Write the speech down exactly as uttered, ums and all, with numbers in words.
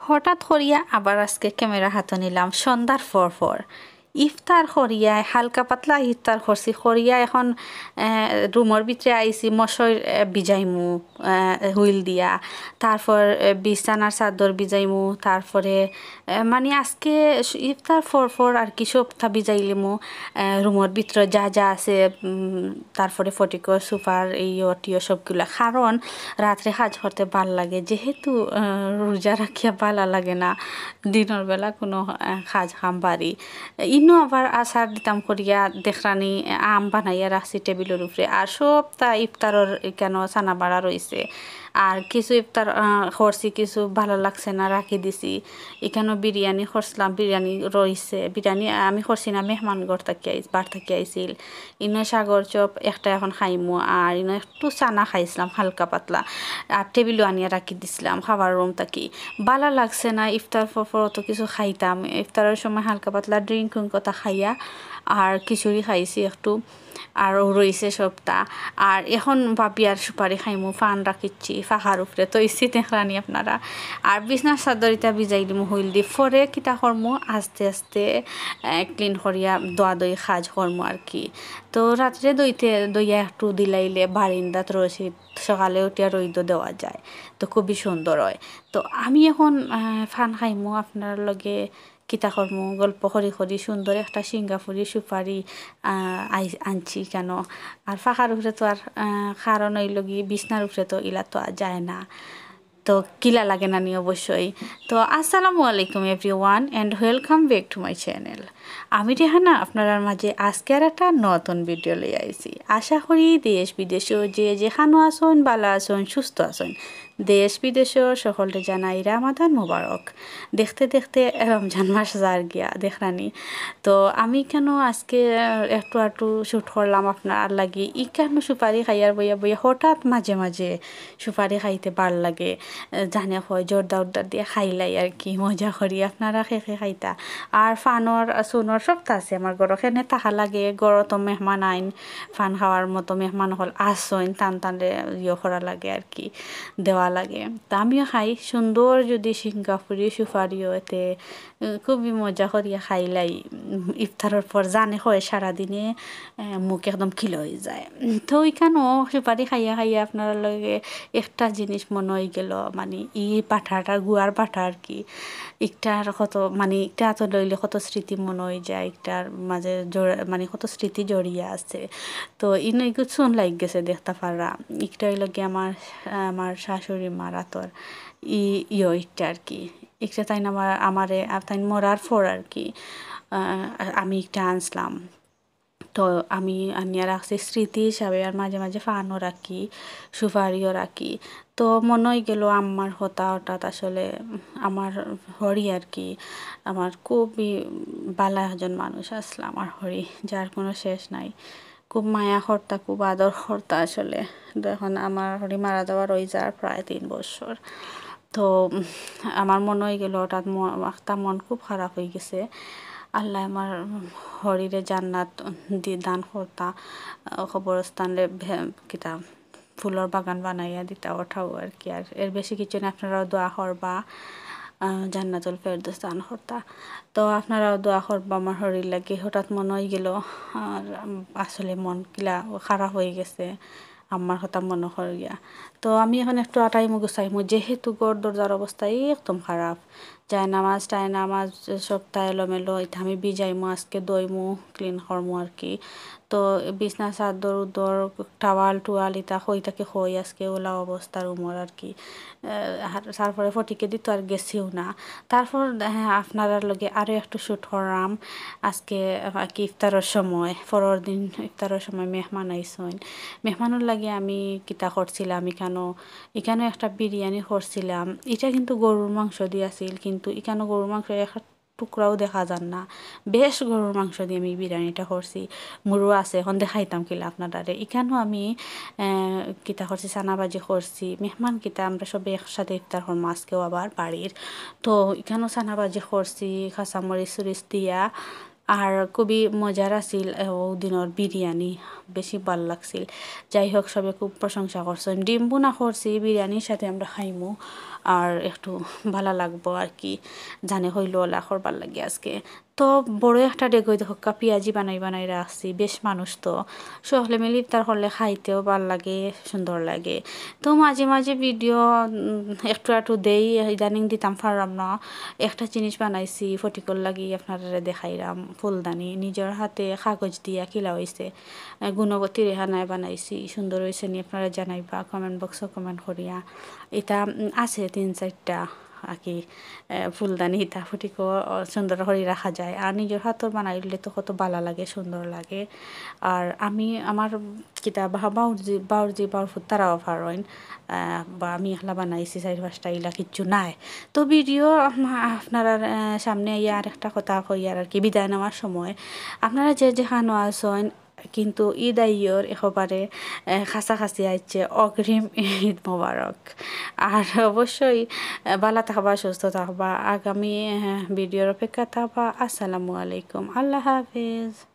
হঠাৎ করিয়া আবার আজকে camera হাতো নিলাম সন্ধ্যার পর পর। ইফতার করিয়া, হালকা পাতলা ইফতার করছি, করিয়া এখন, আহ, রুমর ভিতরে আইছি, মশয়, আহ, ভিজাইমু, আহ, হুইল দিয়া, তারপর, আহ, বিছানার চাদর ভিজাইমু, তারপরে, আহ, মানে আজকে স-, ইফতার পর পর আর কি সবটা ভিজাইলিমু, আহ, রুমর ভিতরে যা যা আছে, উম, তারপরে ফটিকর সুপার এই ইয়ো টিয়ো সবগুলা, কারণ রাত্রে কাজ করতে ভালা লাগে, যেহেতু, আহ, রোজা রাখিয়া ভালা লাগে না দিনর বেলা কোনো, আহ, কাজ কাম বাড়ি। ইনো আবার আচার দিতাম করিয়া দেখরানি আম বানাইয়া রাখছি টেবিলর উপরে, আর সবটা ইফতারর ইকানো চানা বাড়া রইছে। আর কিছু ইফতার, আহ, করছি, কিছু ভালা লাগছে না, রাখি দিছি। ইকানো বিরিয়ানি করছিলাম, বিরিয়ানি রইছে। বিরিয়ানি আমি করছি না, মেহমান ঘর থাকি আইস-, বার থাকি আইছিল। ইনো সাগর চপ একটা এখন খাইমু, আর ইনো একটু চানা খাইছিলাম হালকা পাতলা, আর টেবিলো আনিয়া রাখি দিছিলাম খাবার রুম থাকি। ভালা লাগছে না ইফতার পর পর অত কিছু খাইতাম। ইফতারর সময় হালকা পাতলা ড্রিঙ্ক উইঙ্ক কথা খাইয়া আর খিচুড়ি খাইছি একটু, আর রইছে সবটা। আর এখন ভাবি আর সুপারি খাইমু, ফান রাখিচ্ছি ফাখার উপরে, তো ইসি দেখরানি আপনারা। আর বিছনার চাদর ইতা ভিজাই দিমু হুইল দি, পরে কিতা করমু আস্তে আস্তে, আহ, ক্লিন করিয়া দোয়া দই কাজ করমু আর কি। তো রাত্রে দইতে দইয়া একটু দিলাইলে বারিন্দাত রশি, সকালে উঠিয়া রইদো দেওয়া যায়, তো খুবই সুন্দর হয়। তো আমি এখন, আহ, ফান খাইমু, আপনার লগে কিতা করমু, গল্প করি করি সুন্দর একটা সিঙ্গাপুরি সুপারি, আহ, আই-, আনছি কেন। আর ফাখার উপরে তো আর, আহ, কারণ অইল কি বিছনার উপরে তো ইলা তো আর যায় না। তো কিলা লাগে না নি অবশ্যই। তো আসসালামু আলাইকুম everyone and welcome back to my channel। আমি রেহানা আপনারার মাঝে আজকে আর একটা নতুন ভিডিও লই আইছি। আশা করি দেশ বিদেশও যে যেখানো আছইন, ভালা আছইন, সুস্থ আছইন। দেশ বিদেশর সকলরে জানাই রামাদান মোবারক। দেখতে দেখতে রমজান মাস যার গিয়া, দেখরানি। তো আমি কেন আজকে, আহ, একটু আটু শ্যুট করলাম আপনার লাগি। ইকানো সুপারি খাইয়ার বইয়া বইয়া হঠাৎ মাঝে মাঝে সুপারি খাইতে ভালা লাগে। আহ, জানে কয় জর্দা উর্দা দিয়া খাইলাই আর কি, মজা করি। আপনারা কে কে খাইতা? আর ফানর, আহ, সুনর সবতা আছে আমার ঘরো। কেনে থাকা লাগে, ঘরো তো মেহমান আইন, ফান খাওয়ার মতো মেহমান অকল আছইন, তান তানরে ইয়ে করা লাগে আর কি, দেওয়া লাগে। তো আমিও খাই সুন্দর যদি সিঙ্গাপুরি সুপারিও এতে, উম, খুবই মজা করিয়া খাইলাই। উম, ইফতারর পর জানে কয় সারাদিনে, আহ, মুখ একদম কিলো হয়ে যায়। উম, তো ওইখানো সুপারি খাইয়া খাইয়া আপনার লগে একটা জিনিস মনে হয়ে গেল, মানে ই পাঠাটা, গুয়ার পাঠা আর কি, একটার কত, মানে একটা তো লইলে কত স্মৃতি মনে হয়ে যায়, একটার মাঝে জড়-, মানে কত স্মৃতি জড়িয়ে আছে। তো ইনো এগুলো শুন লাগ গেছে দেখতে পাররা। একটা হইল কি আমার, আমার শাশুড়ি মার আতর ই, ইয়ো একটা আর কি। একটা তাই আমার, আমারে, আর তাই মরার পর আর কি, আহ, আমি একটা আনছিলাম। তো আমি আনিয়া রাখছি স্মৃতি হিসাবে, আর মাঝে মাঝে ফানও রাখি, সুপারিও রাখি। তো মনে হয়ে গেল আমার হতা হঠাৎ আসলে আমার হরি আর কি, আমার খুবই ভালা একজন মানুষ আসলে আমার হরি, যার কোনো শেষ নাই। খুব মায়া করতা, খুব আদর করতা আসলে। তো এখন আমার হরি মারা যাওয়ার ওই যার প্রায় তিন বছর। তো, উম, আমার মনে হয়ে গেল হঠাৎ ম-, একটা মন খুব খারাপ হয়ে গেছে। আল্লাহ আমার হরিরে জান্নাত দি-, দান করতা, আহ, কবরস্থানরে ভে-, কিতা ফুলর বাগান বানাইয়া দিতা ওঠাও আর কি। আর এর বেশি কিছু না, আপনারাও দোয়া করবা, আহ, জান্নাতুল ফেরদৌস দান করতা। তো আপনারাও দোয়া করবা আমার হরির লাগি। হঠাৎ মনে হয়ে গেল, আর, উম, আসলে মন কিলা খারাপ হয়ে গেছে আমার কথা মনে করিয়া। তো আমি এখন একটু আটাইমু গুছাইমু, যেহেতু ঘর দরজার অবস্থা একদম খারাপ, যায় নামাজ টায় নামাজ সবটা এলোমেলো, এটা আমি ভিজাইমু আজকে, দইমু, ক্লিন করমু আর কি। তো বিছনা চাদর উদর, টাওয়াল টুয়াল ইতা কই থাকি কই আজকে ওলা অবস্থার উমর আর কি। আহ, আর তারপরে ফটিকে দিত আর গেছিও না। তারপর, আহ, আপনারার লগে আরও একটু শ্যুট করলাম আজকে, আহ, কি ইফতারর সময়, পরের দিন ইফতারর সময় মেহমান আইসইন। মেহমানর লাগি আমি কিতা করছিলাম, ইকানো, ইকানো একটা বিরিয়ানি করছিলাম। এটা কিন্তু গরুর মাংস দিয়ে আছিল, কিন্তু ইকানো গরুর মাংস এক টুকরাও দেখা যার না। বেশ গরুর মাংস দিয়ে আমি বিরিয়ানিটা করছি। মুরু আছে, এখন দেখাইতাম কিলা আপনারারে। ইকানো আমি, আহ, কিতা করছি, চানাবাজি করছি। মেহমান কিতা, আমরা সবে একসাথে ইফতার করমু আজকেও আবার বাড়ির। তো ইকানো চানাবাজি করছি, কাঁচামরিচ চুরিচ দিয়া। আর খুবই মজার আছিল, আহ, ও দিনর বিরিয়ানি, বেশি ভালা লাগছিল। যাই হোক, সবে খুব প্রশংসা করছেন। ডিম ভুনা করছি, বিরিয়ানির সাথে আমরা খাইমু। আর একটু ভালা লাগবো আর কি, জানে হইলো ওলা করবার লাগি আজকে। তো বড় একটা ডেগই দেখো, কা পিয়াজি বানাই বানাই রাখছি, বেশ মানুষ তো, সকলে মিলি ইফতার করলে খাইতেও ভালা লাগে, সুন্দর লাগে। তো মাঝে মাঝে ভিডিও একটু একটু দেই, ইদানিং দিতাম পারলাম না। একটা জিনিস বানাইছি ফটিকর লাগি, আপনারারে দেখাইলাম ফুলদানি, নিজর হাতে কাগজ দিয়া কিলা অইছে, আহ, গুণবতী রেহানায় বানাইছি, সুন্দর অইছে নি আপনারা জানাইবা কমেন্ট বক্সো কমেন্ট করিয়া। ইটা উম, আছে তিন চাইরটা আর কি, আহ, ফুলদানি ইতা ফটিকো সুন্দর করি রাখা যায়। আর নিজর হাতর বানাইলে তো কত ভালা লাগে, সুন্দর লাগে। আর আমি আমার কিতা বা বাউজি বাউজি বাউফুত তারাও পারইন, আহ, বা আমি একলা বানাইছি চাইর পাঁচটা, ইলা কিচ্ছু নাই। তো ভিডিও আম-, আপনারার, আহ, সামনে আইয়া আর একটা কথা কইয়ার আর কি, বিদায় নেওয়ার সময় আপনারা যে যেখানো আছইন, কিন্তু ঈদ আইয়র একেবারে, আহ, কাছাকাছি আইছে, অগ্রিম ঈদ মোবারক। আর অবশ্যই, আহ, ভালা থাকবা, সুস্থ থাকবা, আগামী, আহ, ভিডিওর অপেক্ষা থাকবা। আসসালামু আলাইকুম, আল্লাহ হাফিজ।